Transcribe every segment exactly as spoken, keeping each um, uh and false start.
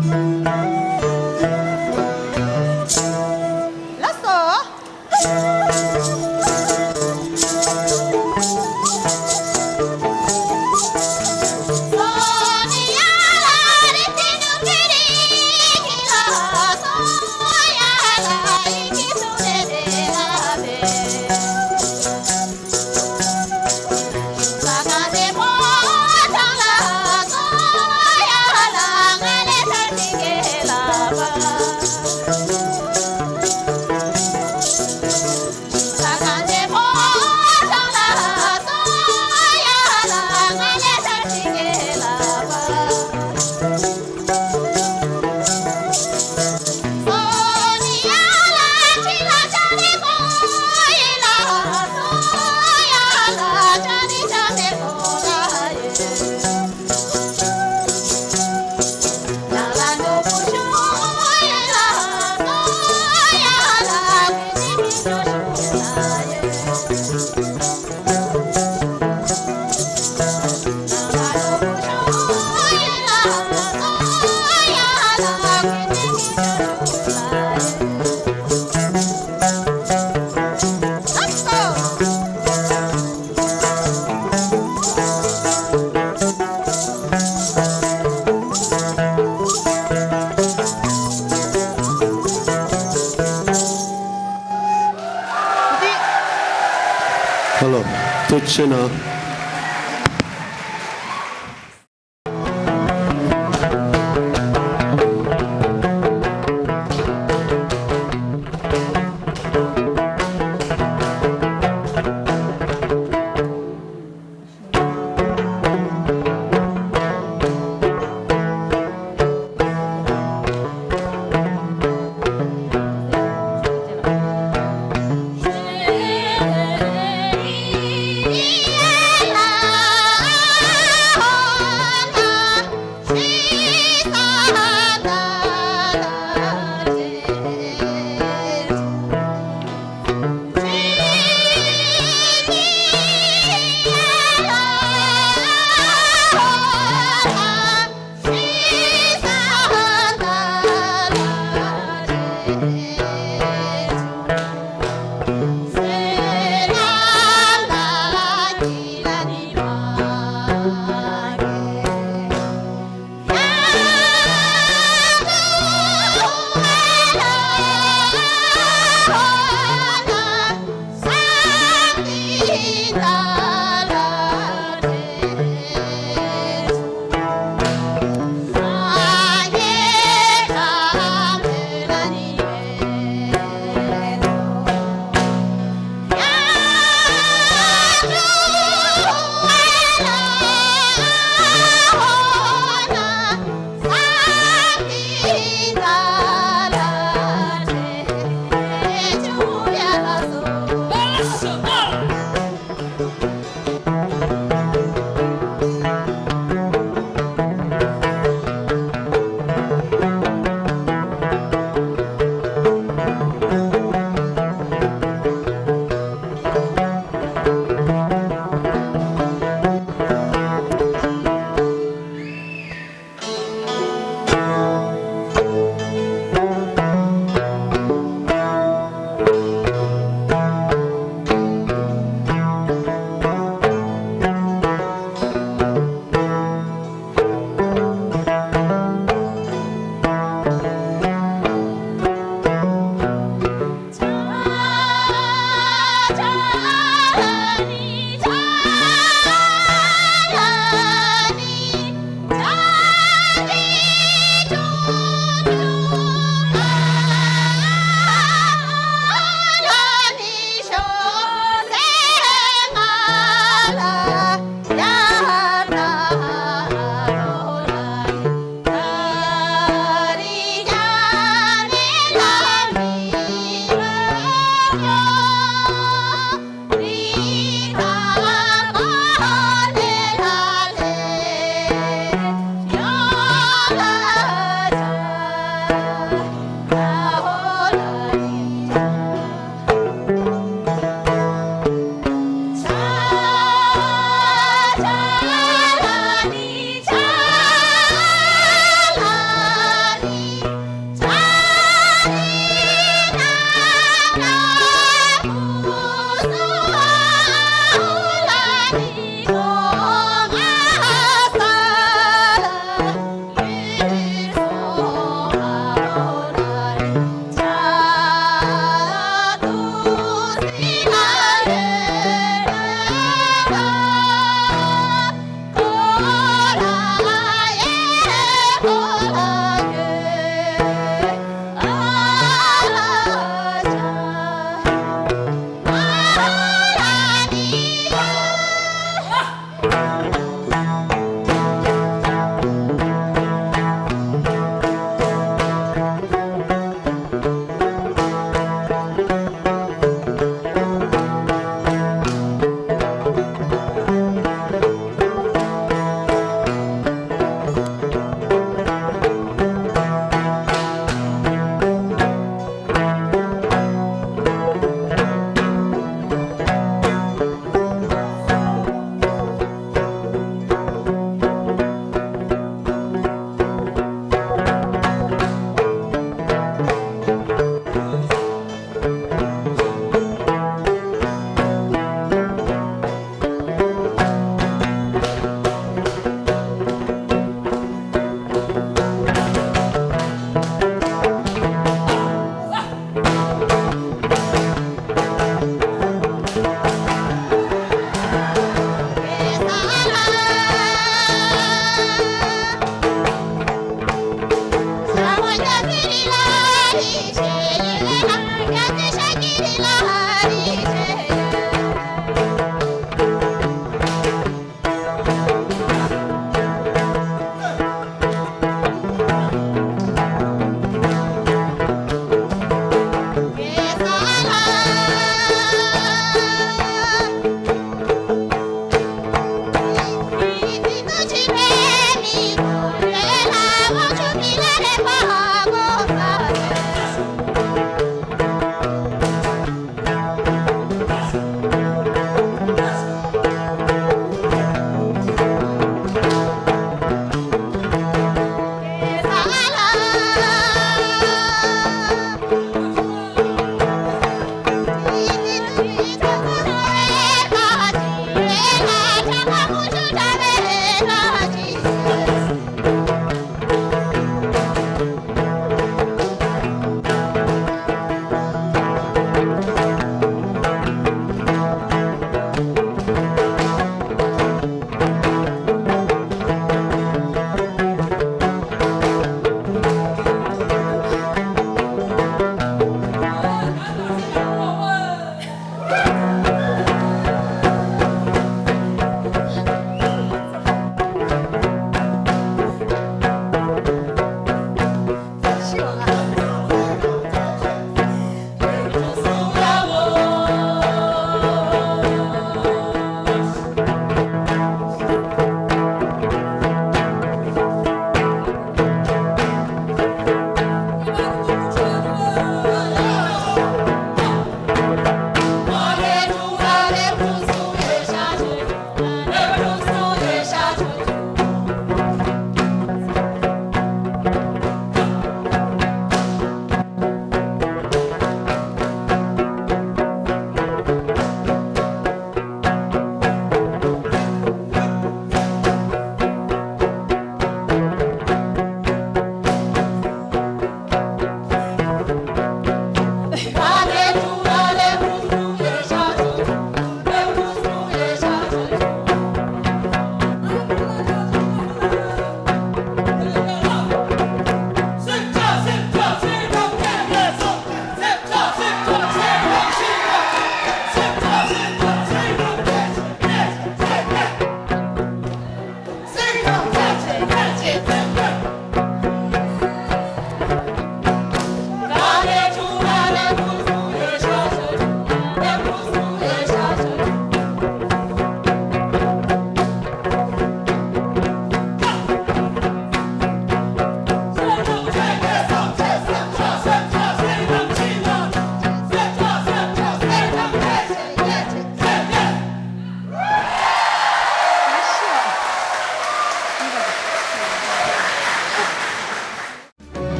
ལགས་སོ། ཧེ་ལོ། ཐུགས་རྗེ་གནང་།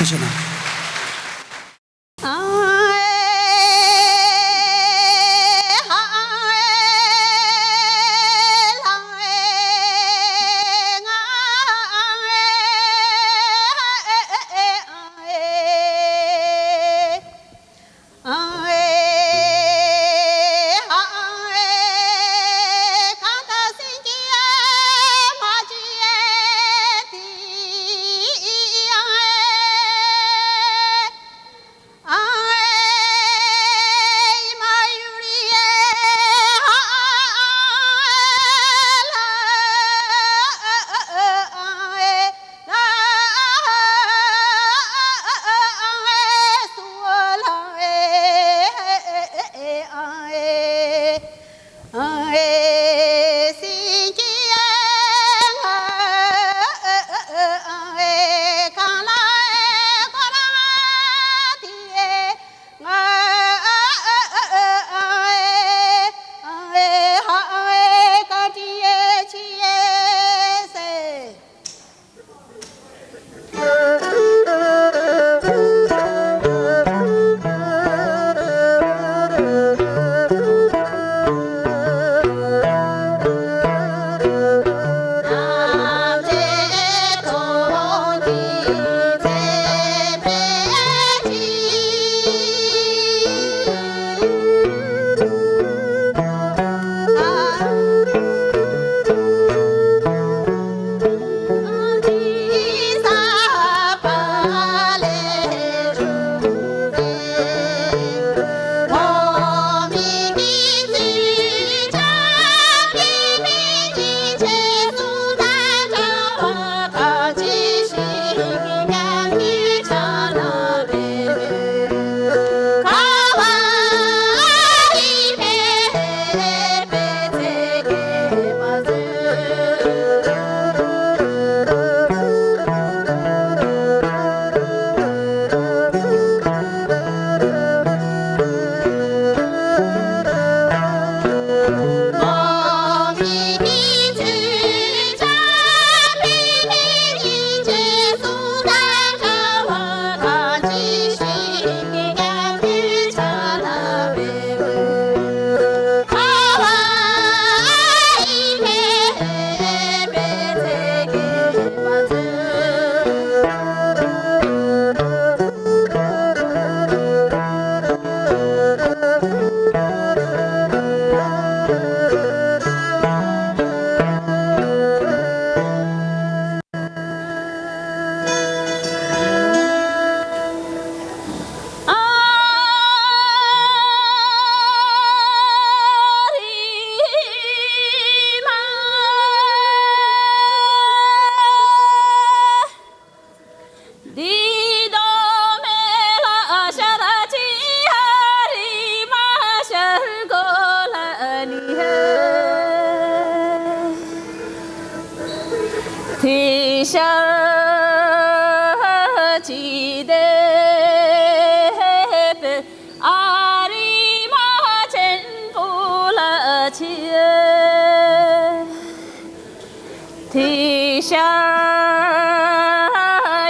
ཐུགས་རྗེ་ཆེ་གནང་། འདི་དོ་མེ་ལ་ཤ་ར་ཅི་ཧ་རི་མ་ཤར་གོ་ལ་ནི་ཧ། དེ་ཤར་ཅི་དེ་པེ་ཨ་རི་མ་ཆེན་པོ་ལ་ཆེ། དེ་ཤར་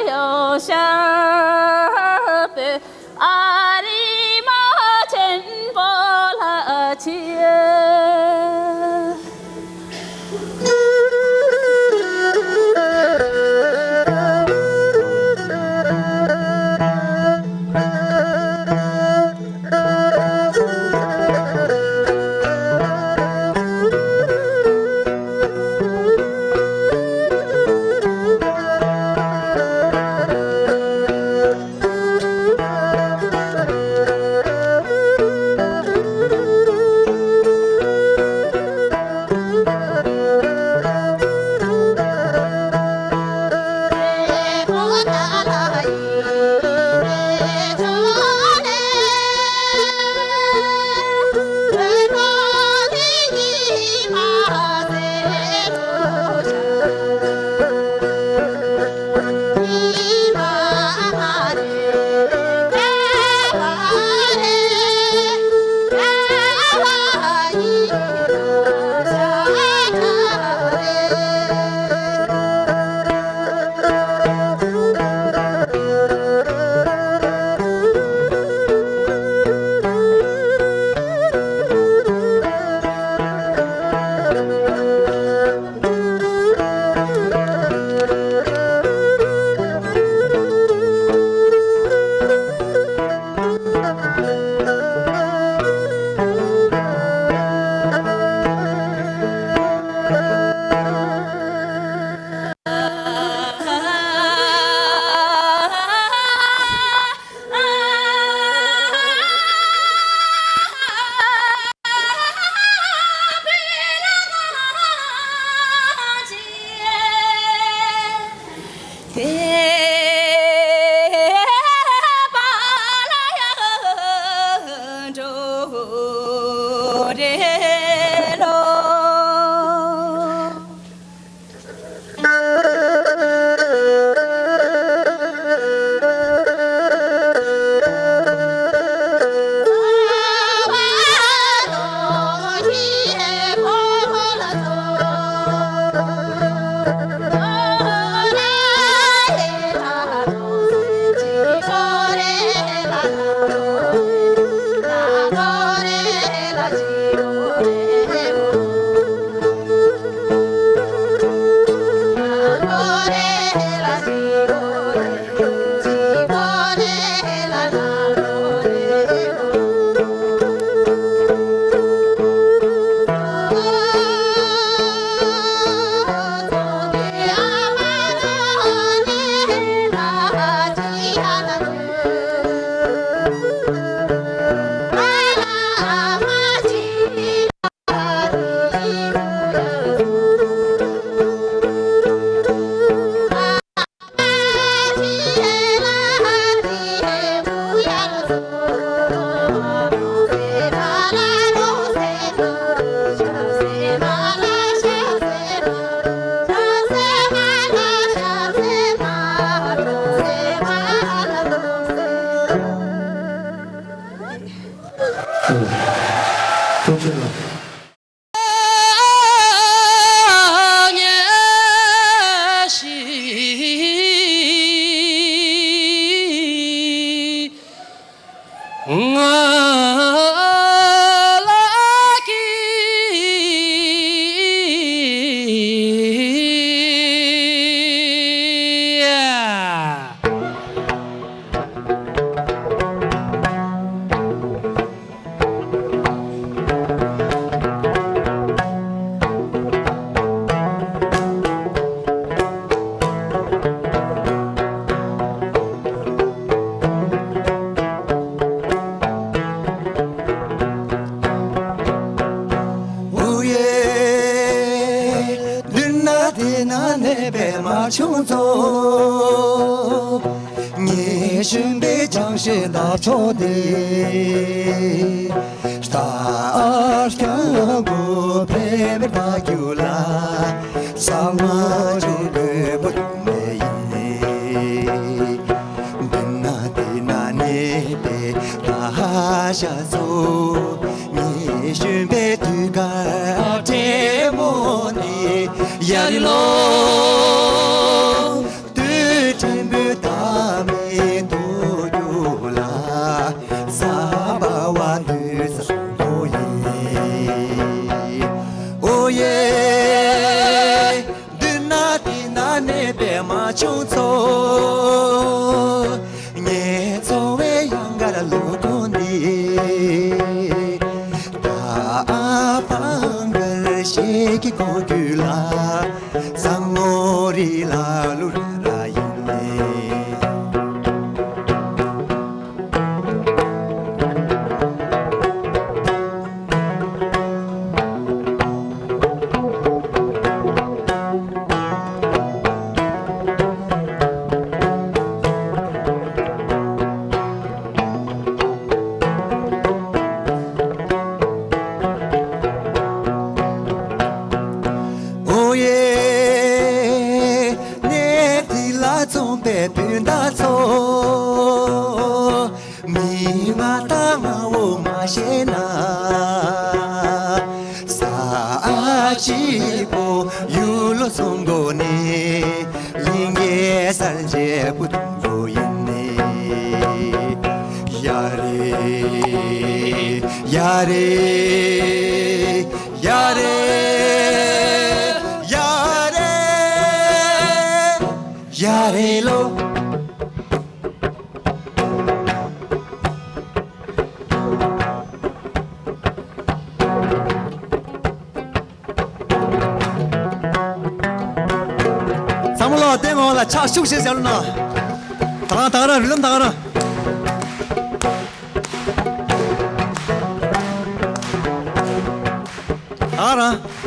ཡོ་ཤར་པེ་ཨ་རི་མ་ཆེན་པོ་ལ་ཆེ། འུ་ཡེ། མདུན་ན་དེ་ན་གནས་པའི་མ་ཆུང་ཚོ། ངའི་ཤུན་པའི་ཅང་ཤེས་ད་ཚོ་དེ། ལྟ་སྐྱོང་དགོས་ཕེབས་ད་རྒྱུ་ལ། ས་མ་ཆུང་དགོས་པོ་མེ་ཡིན། མདུན་ན་དེ་ན་གནས་པའི་ད་ཤ་ཚོ། ཉི་གཞོན་པའི་དུས་ཀར་བགྲེས་མོ་ནི་ཡ་རི་ལོ། དུས་ཕྲན་བུ་ད་མི་དུ་རྒྱུ་ལ། ས་བ་བ་དུས་ས་ལོ་ཡིན། ཨོ་ཡེ། མདུན་ན་དེ་ན་གནས་པའི་མ་ཆུང་ཚོ། ངའི་འཚོ་བའི་གཡང་དཀར་ལོ་ཀུན་འདི། ད་ཕང་གར་ཤེས་ཀྱི་གོ་རྒྱུ་ལ། བཟང་མོ་རི་ལ་ལུ་ར་ཡིན་ནས། ཨོ་ཡེ། གནས་འདི་ལ་འཛོམས་པའི་སྤུན་ཟླ་ཚོ། མི་ང་དང་ང་འོ་མ་ཤེས་ན། ས་ཨ་ཅི་པོ་ཡུལ་ལོ་སོང་གོ་ནི། ལིང་གེ་སར་རྗེ་བུ་དུང་བུ་ཡིན་ནི། ཡ་རེ། ཡ་རེ། ཡ་རེ། ཡ་རེ། ཡ་རེ་ལོ། ཚང་མ་ལོ་སྟེང་འོག་ལ་ཕྱག་ཤུགས་ཆེ་བྱ་ལོ་ན། ད་ག་ད་ག་རང་རི་ལམ་ད་ག་རང་། ད་ག་རང་།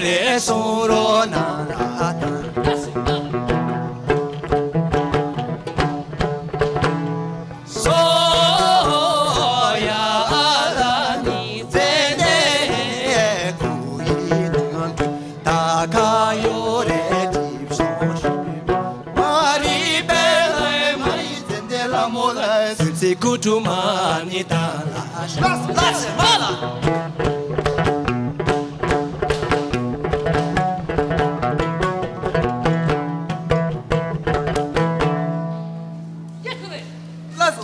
རེ་གསུང་རོགས་གནང་ར་ད། སོ་ཡ་ཨ་ལ་ནི་ཙེ་ནེ་ཁུ་ཡི་ནང་དུ་ད་ཁ་ཡོ་རེ་ཅིབ་སོང་ཤི། མ་རི་པེ་ལེ་མ་རི་ཙེ་ནེ་ལ་མོ་ལ་སུ་ཙི་ཀུ་ཏུ་མ་ནི་ད་ལ་ཤ་ལ་སེ་མ་ལ།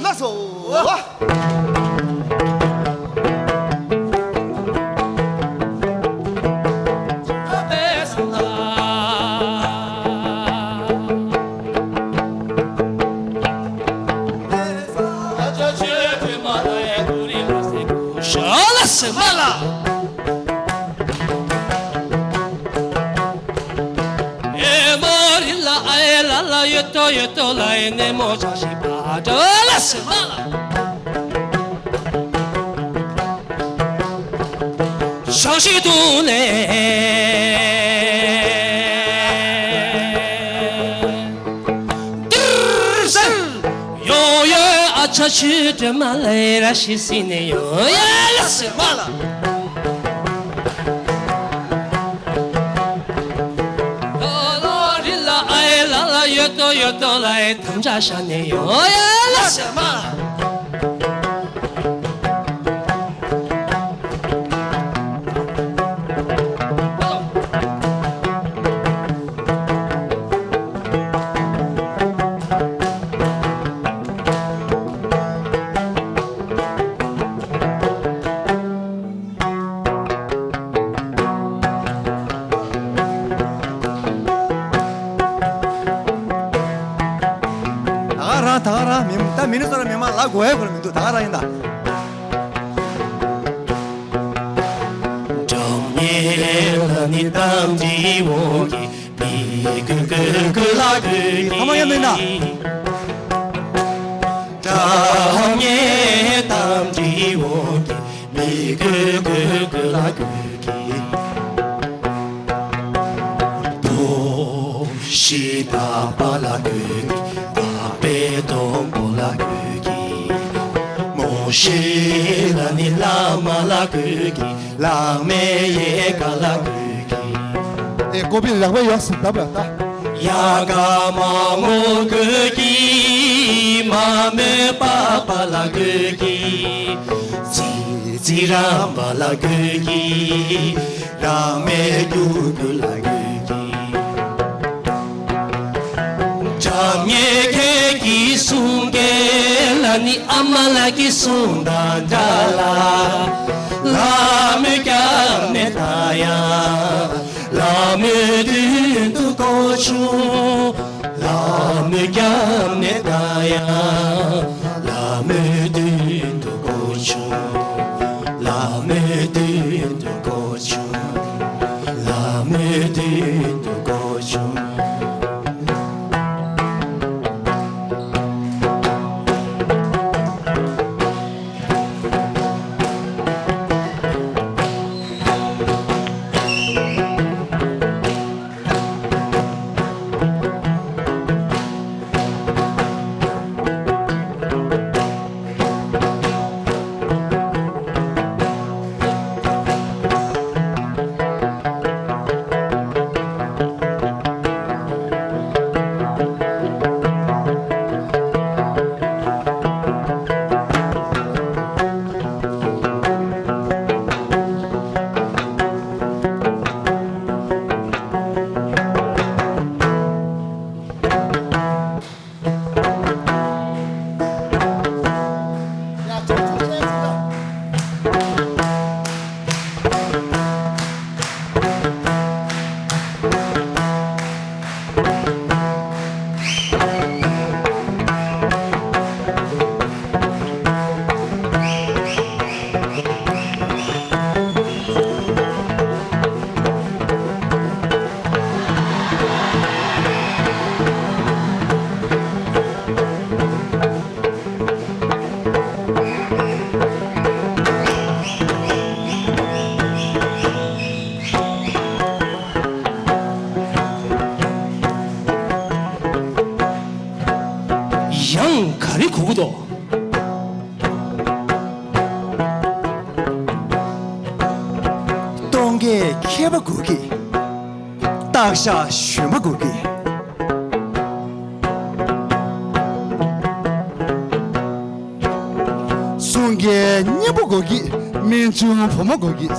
ལགས་སོ། ཤ་ལ་སེ་མ་ལ། ཨེ་མོ་རི་ལ་ཨེ་ལ་ལ་ཡོད་དོ་ཡོད་དོ་ལ་ཨེ་ནེ་མོ་ཅང་ཤི་པ་ཏོ་ལ་སེ་མ་ལ། ཅང་ཤི་དུ་ནེ། ཏིར་སེར། ཡོ་ཡོ་ཨ་ཆ་ཆུ་དྲི་མ་ལ་ཨེ་ར་ཤི་སི་ནེ་ཡོ་ཡ་ལ་སེ་མ་ལ། ལོ་ལོ་རི་ལ་ཨེ་ལ་ལ་ཡོད་དོ་ཡོད་དོ་ལ་ཨེ་ཐམ་ཆ་ཤ་ནེ་ཡོ་ཡ་ལ་སེ་མ་ལ། ད་ག་རང་ད་ག་རང་མི་ད་མི་ནི་སོ་ར་མི་མང་ལ་གོ་ཡ་གོ་ར་མི་འདུག་ད་ག་རང་ཡིན་ད། ཕ་མ་ཡང་མིན་ན། ཨེ་ཀོ་པི་ལག་པ་ཡོག་སུ་བརྡབ་ལ་ལྟ། ཡང་ག་རེ་གོ་གི་འདུག་སྟོན་ཁའི་མཁས་པ་དགོས་ཀྱི། སྟག་ཤར་གཞོན་པ་དགོས་ཀྱི། གསུང་མཁན་སྙན་པོ་དགོས་ཀྱི། སྨན་ཆུང་བུ་མོ་དགོས་ཀྱི།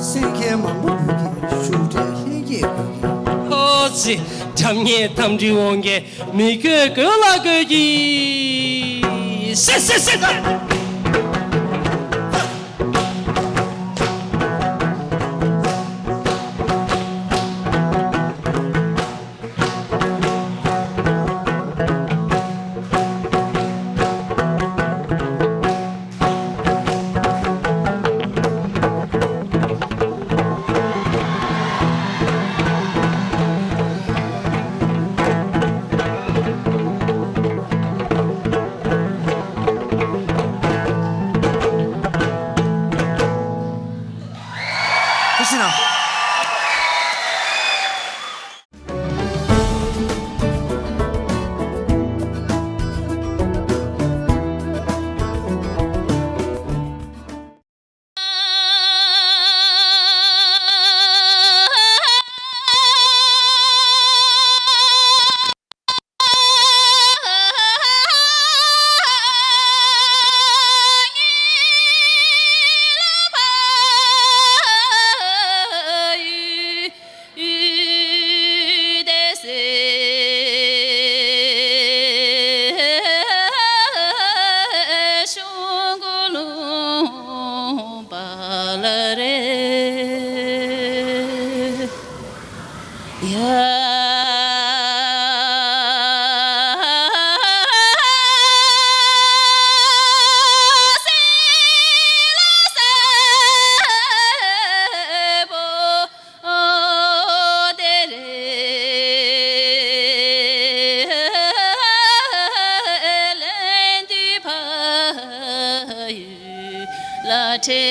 གསན་མཁན་མང་པོ་དགོས་ཀྱི། ཤུགས་དྲག་ལྷན་སྐྱེས་དགོས་ཀྱི། ཨོ་ཙི། དམ་ཉེས་དམ་འདྲི་འོང་མཁན་མི་དགོས་དགོས་ལ་དགོས་ཀྱི། སེ་སེ་སེ་སེ། ཐུགས་རྗེ་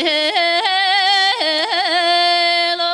གནང་།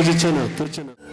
ཐུགས་རྗེ་ཆེ་གནང་། ཐུགས་རྗེ་ཆེ་གནང་།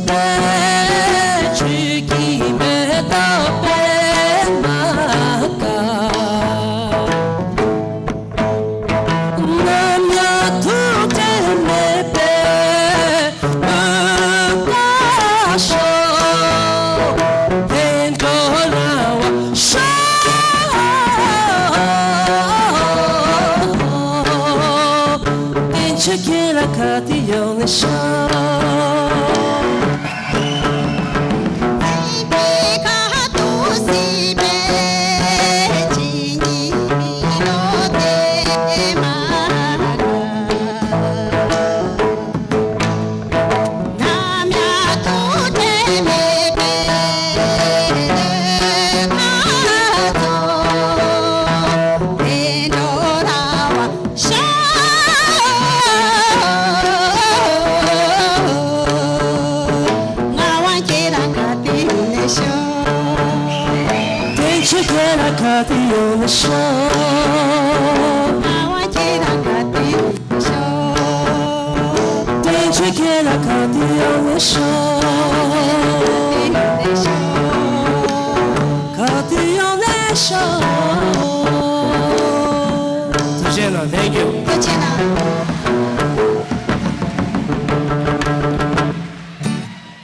པའི་ཆོས་ཀྱི་མེ་ཏོག་པད་མ་དཀར། ནམ་ཡང་ཐུག་འཕྲད་མེད་པའི་འོད་དཀར་ཤོག་དེ་འགྲོ་ར་བ་ཤོག་བསྟན་ཆོས་རྒྱལ་ལ་ག་དུས་ཡོང་ནས་ཤོག་དེ་ཆོས་ཁྱེད་རང་ག་དུས་ཡོང་ནས་ཤོག་དེ་ཆོས་ཁྱེད་རང་ག་དུས་ཡོང་ནས་ཤོག་ག་དུས་ཡོང་ནས་ཤོག་ཐུགས་རྗེ་གནང་། Thank you. ཐུགས་རྗེ་གནང་།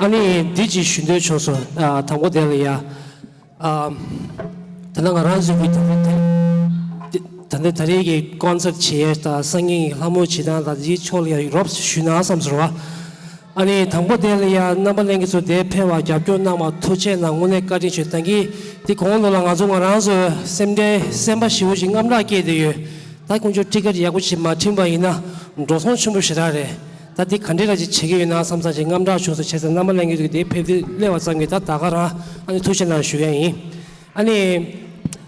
ཨ་ནི་འདི་ཅིག་ཞུ་འདོད་བྱུང་སོང་། ཨ། དང་པོ་དེ་ལ་ཡ། ཨ། ད་ལྟ་ང་རང་ཚོའི་གི་ད་ལྟ་ད་ལྟ་ད་རེས་ཀྱི་ཀོན་སར་བྱེད་ཡས་དང་སང་ཉིན་གྱི་ལྷ་མོ་བྱེད་སྟངས་དང་འདིའི་ཕྱོགས་ལ་ཡ་རོབ་ཞུས་ན་བསམ་སོང་བ། ཨ་ནི་དང་པོ་དེ་ལ་ཡ་རྣམ་པ་ལྷན་རྒྱས་ཚོ་དེར་ཕེབས་པར་རྒྱབ་སྐྱོར་གནང་བར་ཐུགས་རྗེ་གནང་། དངོས་གནས་བཀའ་དྲིན་ཆེ། ད་གིན་འདི་གོང་ལོ་ལ་ང་ཚོ་ང་རང་ཚོ་སེམས་ཁྲལ་སེམས་པ་ཞེ་པོ་ཅིག་དངངས་སྐྲག་སྐྱེས་བསྡད་ཡོད། ད་ཁོང་ཚོ་ཊི་ཀེ་ཊི་ཡག་པོ་ཅིག་མ་བྱིན་པ་ཡིན་ན་འགྲོ་སོང་ཆེན་པོ་ཞེ་དྲག་རེད། ད་འདི་ག་འདྲས་ར་ཅིག་བྱེད་ཀྱི་ཡོད་ན་བསམ་ཙང་ཅིག་དངངས་སྐྲག་བྱུང་སོང་། བྱས་ཙང་རྣམ་པ་ལྷན་རྒྱས་ཚོ་གིས་དེ་ཕེབས་དུས་སླེབས་པ་ཙམ་གྱིས་ད་ད་ག་རང་ཨ་ནི་ཐུགས་རྗེ་གནང་ཞུ་ཡ་ཡིན། ཨ་ནི་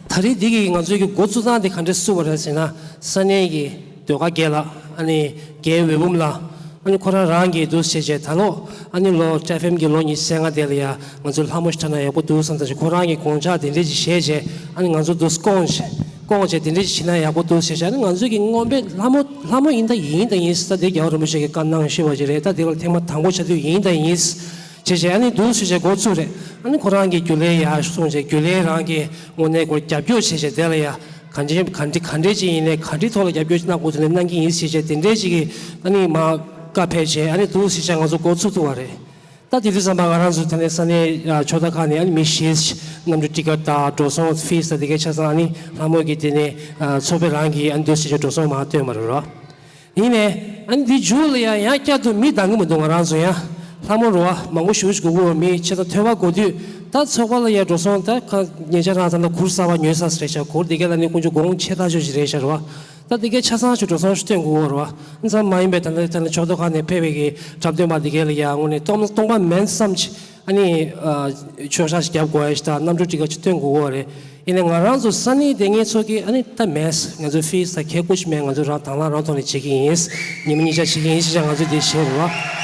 ད་རེས་འདི་གི་ང་ཚོའི་གི་འགོ་བཙུགས་སྟངས་དེ་ག་འདྲས་བཙུགས་པ་རེད་ཟེར་ན། ས་གནས་ཀྱི་ཟློས་གར་དགེ་ལགས། ཨ་ནི་རྒན་འོད་འབུམ་ལགས། ཨ་ནི་ཁོ་རང་རང་གིས་འདུག་བྱས་བྱས་ད་ལོ་ཨ་ནི་ལོ་ཊི་ཨེཕ་ཨེམ་གྱི་ལོ་ཉི་ཤུ་རྩ་ལྔ་དེ་ལ་ཡ་ང་ཚོས་ལྷ་མོ་ཞིག་འཁྲབ་ན་ཡག་པོ་འདུག་བསམ་ཙང་ཅིག་ཁོ་རང་གིས་དགོངས་འཆར་དེ་འདྲས་ཅིག་བཞེས་བྱས། ཨ་ནི་ང་ཚོ་འདུག་སྐོང་བྱས་སྐོང་བྱས་དེ་འདྲས་ཅིག་བྱེད་ན་ཡག་པོ་འདུག་བྱས་བྱས། ཨ་ནི་ང་ཚོས་ཀྱི་དངོས་པའི་ལྷ་མོ་ལྷ་མོ་ཡིན་ད་ཡིན་ད་ཡིན་ས། དེ་རྒྱལ་བ་རིན་པོ་ཆེ་གིས་བཀའ་གནང་བཞེས་པ་ཅིག་རེད། ད་དེ་ལ་ཐེངས་མ་དང་པོ་ཆགས་དུས་ཡིན་ད་ཡིན་བྱས་བྱས། ཨ་ནི་འདུག་བྱས་བྱས་འགོ་བཙུགས་རེད། ཨ་ནི་ཁོ་རང་གིས་རྒྱུན་ལས་ཡར་སོང་བྱས་རྒྱུན་ལས་རང་གིས་དངོས་གནས་ཁོར་རྒྱབ་སྐྱོར་བྱས་བྱས། དེ་ལ་ཡ་ག་འདྲས་ག་འདྲས་ག་འདྲས་ཅིག་ཡིན་ནའི་ག་འདྲས་ཐོག་ལ་རྒྱབ་སྐྱོར་ཅིག་གནང་དགོས་ཚུལ་ནས་གནང་གི་ཡིན་ཟེར་བྱས་དེ་འདྲས་ཅིག་གིས་ཨ་ནི་མར་བཀའ་ཕེབས་བྱས། ཨ་ནི་འདུག་ཟེར་བྱས་ང་ཚོ་འགོ་ཚུགས་ཐུབ་པ་རེད། ད་དེ་དུས་ཙམ་པ་ང་རང་ཚོ་དེ་ནས་ས་གནས་ཕྱོགས་མཐའ་ཁག་ནས་ཨ་ནི་མི་བཞི་གནམ་གྲུ་ཊི་ཀེ་ཊི་དང་འགྲོ་སོང་ཕི་སི་དང་དེ་གའི་ཆ་ཚང་ཨ་ནི་ལྷ་མོ་གི་དེ་ནས་ཚོགས་པའི་རང་གིས་ཨ་ནི་འདུག་ཟེར་བྱས་འགྲོ་སོང་མར་བཏོན་པ་རེད་རོ། ཡིན་ནའི་ཨ་ནི་འདི་མཇུག་ལ་ཡང་ཡང་བསྐྱར་དུ་མི་འདང་གི་མི་འདུག་ང་རང་ཚོ་ཡང་ལྷ་མོ་རུ་བ་མང་པོ་ཞེ་པོ་ཞིག་དགོས་ཀྱི་ཡོད་མི་ཆེ་ས་ཐོན་པ་དགོས་དུས། ད་ཚོགས་པ་ལ་ཡང་འགྲོ་སོང་ད་ག་ཉེ་ཆར་རང་ཚང་ལ་གུར་གསར་པ་ཉོས་ས་རེད་ཤག་གུར་དེ་ག་ལ་ནི་ཁོང་ཚོ་གོང་ཆེ་ཐག་ཆོད་ཞིག་རེད་ཤག་རེད་བ། ད་དེ་གའི་ཆ་ཚང་ཞིག་འགྲོ་སོང་ཞིག་བཏོན་དགོས་ཀྱི་ཡོད་རེད་བ། ཙམ་མ་ཡིན་པའི་ད་ལྟ་ད་ལྟ་ཕྱོགས་གཏོགས་ཁག་ནས་ཕེབས་པའི་གི་འཁྲབ་སྟོན་པ་དེ་ག་ལ་ཡང་དངོས་གནས་སྟོང་སྟོང་པ་མིན་བསམ་ཅིག་ཨ་ནི་ཨ་ཆོག་ཤེས་ཤིག་རྒྱབ་དགོས་ཡ་ཞིག་དང་གནམ་གྲུ་ཊི་ཀེ་ཊི་ཅིག་སྟོན་དགོས་ཀྱི་ཡོད་རེད། ཡིན་ནའི་ང་རང་ཚོ་ས་གནས་དེ་སྔའི་ཚོགས་ཀྱི་ཨ་ནི་ད་མེད། ང་ཚོ་ཕི་སི་དང་ཁེ་ཀོ་ཞིག་མེད། ང་ཚོ་རང་དང་བླངས་རང་ཐོག་ནས་བྱེད་ཀྱི་ཡིན། ཉིན་མོ་གཉིས་ཆ་བྱེད་ཀྱི་ཡིན་ཞེས་ང་ཚོ་དེ་བྱས་རེད་བ།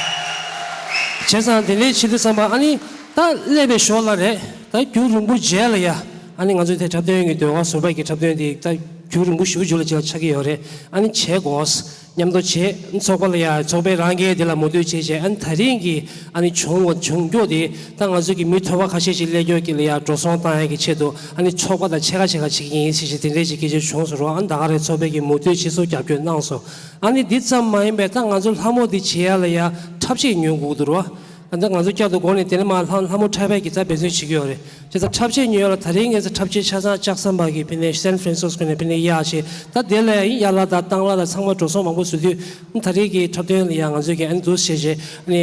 བྱས་ཙང་དེ་འདྲའི་བྱེད་དུས་ཙམ་པ་ཨ་ནི་ད་སླེབས་པའི་ཞོར་ལ་རེད། ད་རྒྱུན་རིང་པོ་རྗེས་ལ་ཡ་ཨ་ནི་ང་ཚོ་དེ་འཁྲབ་སྟོན་གྱི་ཟློས་གར་ཟུར་པ་གི་འཁྲབ་སྟོན་དེ་ད་རྒྱུན་རིང་པོ་ཞེ་པོ་ཅིག་ལ་ཅིག་ལ་ཆགས་ཀྱི་ཡོད་རེད། ཨ་ནི་བྱེད་དགོས། མཉམ་དུ་བྱེད། ཚོགས་པ་ལ་ཡ་ཚོགས་པའི་རང་འགན་དེ་ལ་མོས་མཐུན་བྱས་བྱས། ཨ་ནི་ད་རིང་གི་ཨ་ནི་བྱུང་བ་བྱུང་རྒྱུ་དེ་ད་ང་ཚོ་གི་མི་ཐོན་པ་ཁ་ཤས་ཤིག་སླེབས་རྒྱུ་གི་ལ་ཡ་འགྲོ་སོང་བཏང་ཡ་གི་ཆེད་དུ་ཨ་ནི་ཚོགས་པ་དང་ཕྱེད་ཀ་ཕྱེད་ཀ་བྱེད་ཀྱི་ཡིན་ཟེར་བྱས་དེ་འདྲས་ཅིག་སྐད་ཆ་བྱུང་སོང་རོགས། ཨ་ནི་ད་ག་རེ་ཚོགས་པའི་གི་མོས་མཐུན་བྱེད་སོ་རྒྱབ་སྐྱོར་གནང་སོང་། ཨ་ནི་འདི་ཙམ་མ་ཡིན་པའི་ད་ང་ཚོ་ལྷ་མོ་འདི་བྱེད་ཡ་ལ་ཡ་འཁྲབ་ཆས་ཉོ་དགོས་འདུག་རོགས། ད་ང་ཚོ་བསྐྱར་དུ་འགོ་ནས་དེ་ནས་མར་ལྷ་ལྷ་མོ་འཁྲབ་པའི་གི་ད་འབད་བརྩོན་བྱེད་ཀྱི་ཡོད་རེད། བྱས་ཙང་འཁྲབ་ཆས་ཉོ་ཡ་ལ་ད་རིང་ངས་འཁྲབ་ཆས་ཆ་ཚང་ལྕགས་ཟམ་པ་གི་ཕི་ནས་སན་ཧྥ་རན་སིས་ཀོ་ནས་ཕི་ནས་གཡར་བྱས། ད་དེ་ལ་ཡང་ཡ་ལ་དང་ཏང་ལ་དང་ཚང་མ་འགྲོ་སོང་མང་པོ་བཟོ་དུས། ད་རེས་ཀྱི་འཁྲབ་སྟོན་ལ་ཡང་ང་ཚོས་ཀྱི་ཨ་ནི་འདུག་བྱས་བྱས་ཨ་ནི་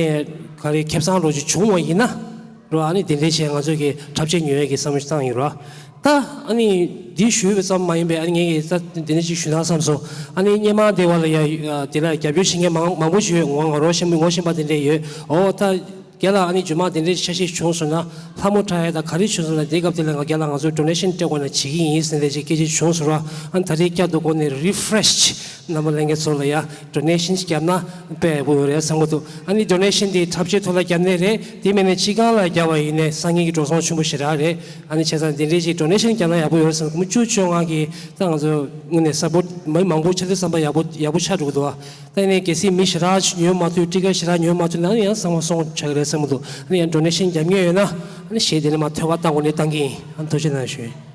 ག་རེ་ཁེ་བཟང་རོགས་ཅིག་བྱུང་བ་ཡིན་ན་རོ། ཨ་ནི་དེ་འདྲའི་བྱས་ང་ཚོས་ཀྱི་འཁྲབ་ཆས་ཉོ་ཡ་གི་བསམ་བློ་ཞིག་བཏང་ཡིན་རོ། ད་ཨ་ནི་འདི་ཞུས་པ་ཙམ་མ་ཡིན་པའི་ཨ་ནི་ངས་ཀྱི་ད་འདི་འདྲ་ཅིག་ཞུ་ན་བསམ་སོང་། ཨ་ནི་སྔོན་མ་དེ་བ་ལ་ཡ་དེ་ལ་རྒྱབ་སྐྱོར་བྱེད་མཁན་མང་མང་པོ་ཞིག་ཡོད། ངོ་ངོ་རོགས་ཤེས་ངོ་ཤེས་པ་དེ་འདྲས་ཡོད། ཨོ་ད་རྒན་ལགས་ཨ་ནི་རྗེས་མ་དེ་འདྲའི་ཆ་ཤས་བྱུང་སོང་ན་ལྷ་མོ་འཁྲབ་ཡ་དང་ག་རེ་བྱུང་སོང་ན་དེའི་སྐབས་དེ་ལ་ང་རྒན་ལགས་ང་ཚོས་ཌོ་ནེ་ཤན་སྤྲད་དགོས་ན་བྱེད་ཀྱི་ཡིན་ཟེར་འདྲ་ཅིག་སྐད་ཆ་བྱུང་སོང་ར། ཨ་ནི་ད་རེས་བསྐྱར་དུ་སྒོ་ནས་རི་ཕི་རེ་ཤི་རྣམ་པ་ལྷན་རྒྱས་ཚོ་ལ་ཡ་ཌོ་ནེ་ཤན་བརྒྱབ་ན་དཔེ་ཡག་པོ་ཡོད་རེད་བསམ་གྱི་འདུག་ཨ་ནི་ཌོ་ནེ་ཤན་དེ་འཁྲབ་ཆས་ཐོག་ལ་བརྒྱབ་ནའི་རེད། དེ་མིན་ནས་སྤྱི་ཁང་ལ་བརྒྱབ་པ་ཡིན་ནའི་སང་ཉིན་གྱི་འགྲོ་སོང་ཆེན་པོ་ཞེ་དྲག་རེད། ཨ་ནི་བྱས་ཙང་དེ་འདྲའི་ཅིག་ཌོ་ནེ་ཤན་བརྒྱབ་ན་ཡག་པོ་ཡོད་རེད་བསམ། མི་བཅུ་བཅོ་ལྔ་གི་ད་ང་ཚོ་དངོས་གནས་སབ་པོར་ཊི་མི་མང་པོ་ཆགས་དུས་བསམ་པ་ཡག་པོ་ཡག་པོ་ཆགས་འགྲོ་གི་འདུག་ད་ཡིན་ནའི་གལ་སྲིད་མི་ཞེ་དྲག་ཅིག་ཉོ་མ་ཐུབ། ཊི་ཀེ་ཊི་ཞེ་དྲག་ཉོ་མ་ཐུབ་ན་ཡང་ཚང་མ་སོང་ཆགས་ཀྱི་རེད། བསམ་གྱི་འདུག་ཨ་ནི་ཡང་ཌོ་ནེ་ཤན་རྒྱབ་མཁན་ཡོད་ན་ཨ་ནི་གཞས་དེ་ནས་མར་ཐོས་པ་བཏང་དགོས་ནས་བཏང་གི་ཡིན། ཨ་ནི་ཐུགས་རྗེ་གནང་ཞུ།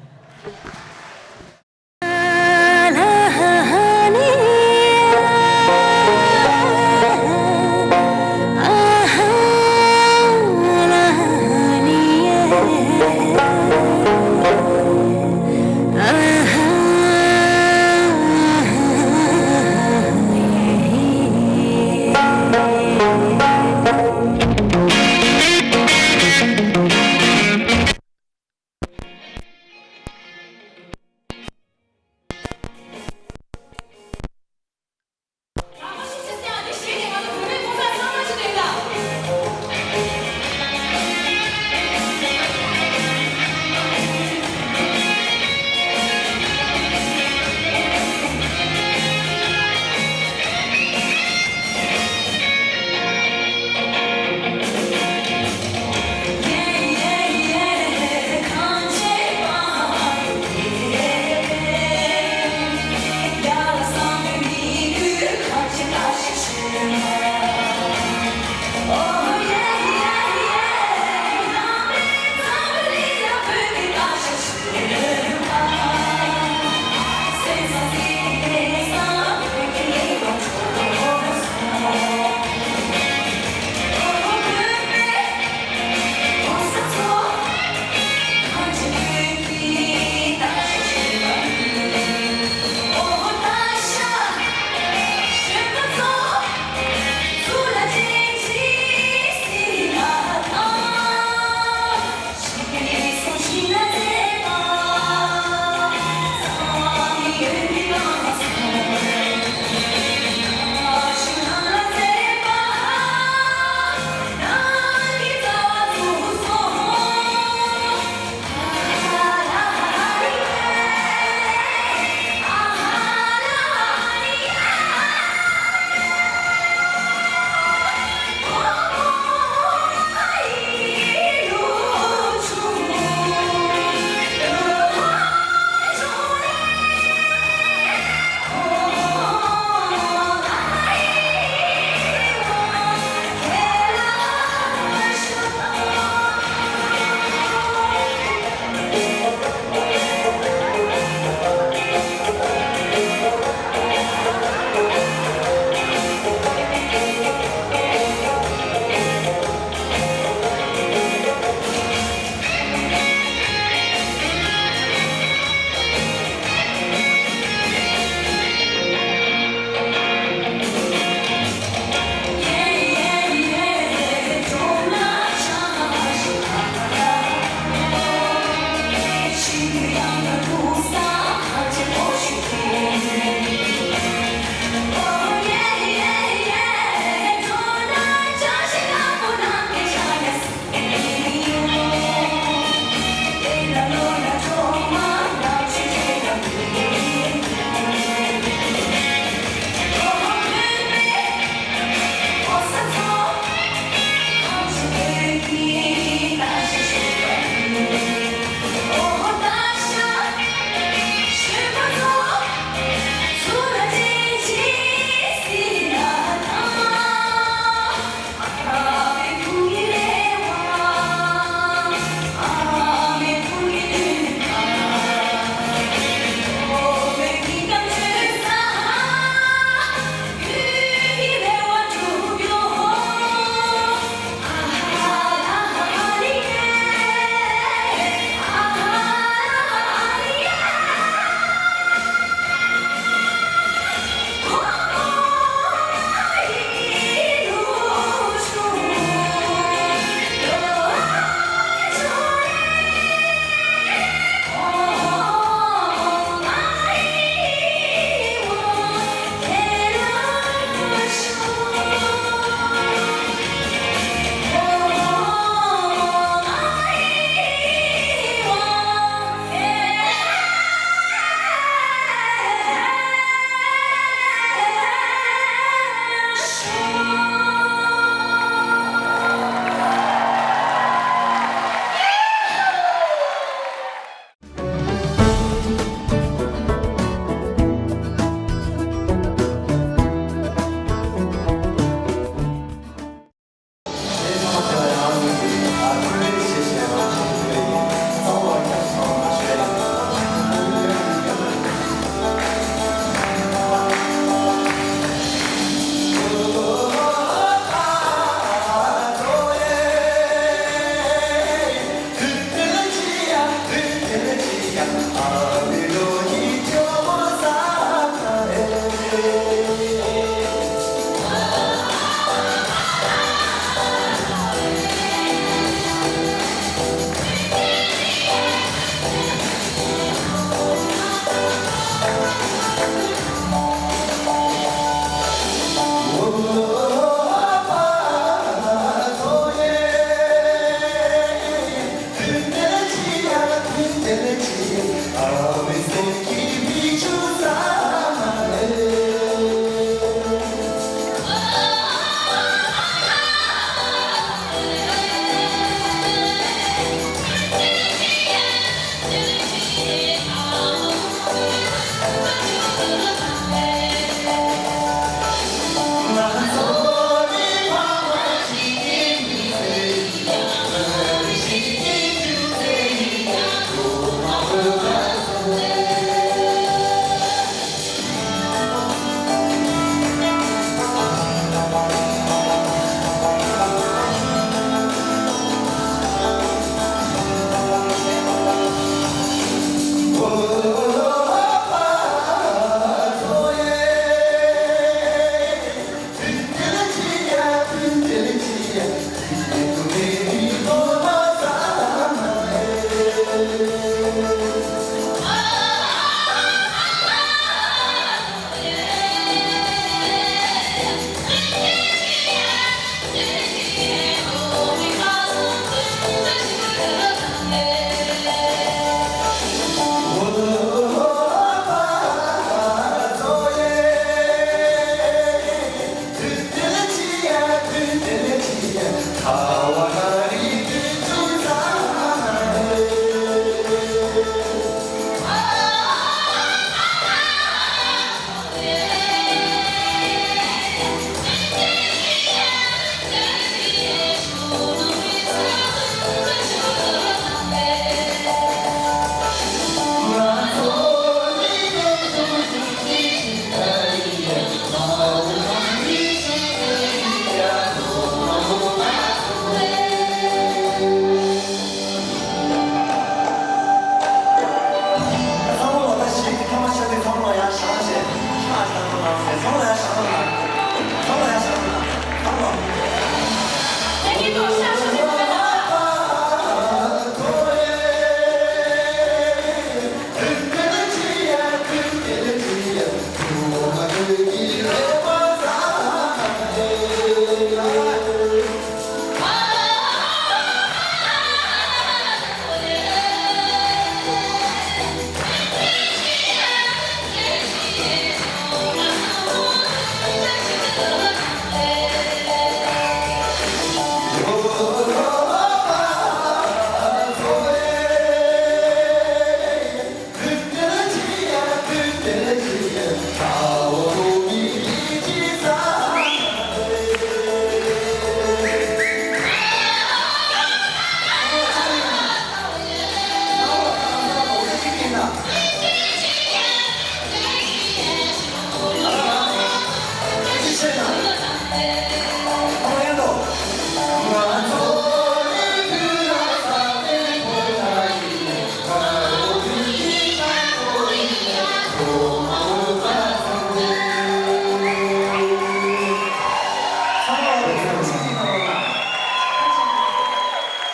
ཚང་མ་ལ་ད་ཞིག་ཐ་མ་ཆ་དེ་ཚང་མ་ལ་ཡང་བཞག་བྱས་ཤ་བཞག་ན་ལ་ཚང་མ་ལ་ཡང་བཞག་ན་ལ་ཚང་མ་ལ་ཡང་བཞག་ན་ལ་ཚང་མ།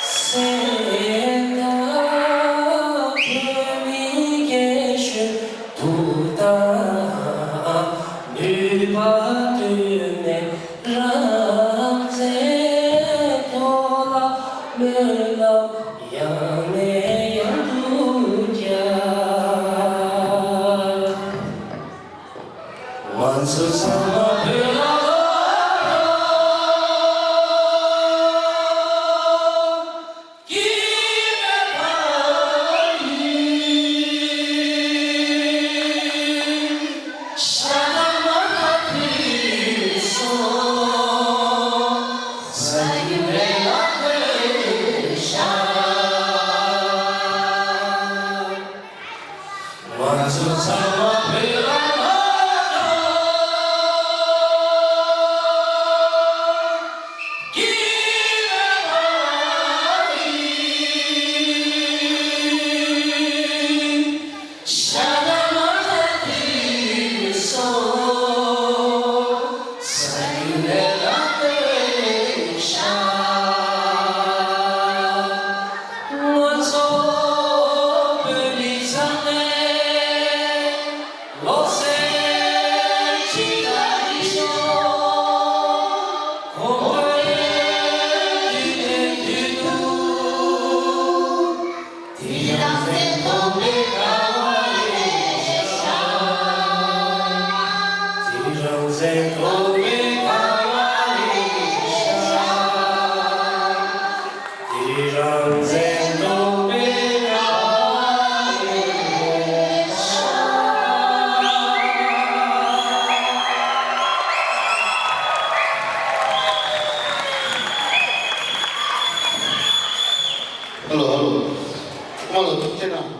སེམས་ནང་བོད་མི་རྒན་གཞོན་དུ་དང་ནུས་པ་བཏོན་ནས་རང་བཙན་ཐོག་ལ་སྨོན་ལམ་ཡང་ནས་ཡང་དུ་རྒྱག་ང་ཚོ་ཚང་མ་བོད་ལ་སྐྱིད་པའི་བར་ཡིན། ཤ་དང་མར་དང་དུས་སུ་ས་ཡུལ་རེ་ལ་བོད་ཤ། ང་ཚོ་ཚང་མ་བོད་ལ་མ་འགྲོ། སྐྱིད་པའི་བར་ཡིན། ཤ་དང་མར་དང་དུས་སུ་ས་ཡུལ་ལས་ལ་བོད་ཤ། ང་ཚོ་བོད་མི་ཚང་མས་ལོ་གསར་གཅིག་ལ་ཡིད་ཆེས་གོང་བུ་དུས་དང་དུས་དུ། དེ་རང་བཙན་སྒྲོལ་མའི་དགའ་བ་ལས་ཤར། དེ་རང་བཙན་སྒྲོལ་མའི་དགའ་བ་ལས་ཤར། དེ་རང་བཙན་སྒྲོལ་མའི་དགའ་བ་ལས་ཤར། ཧེ་ལོ་ཧེ་ལོ། ང་ལ་ཐུགས་རྗེ་གནང་།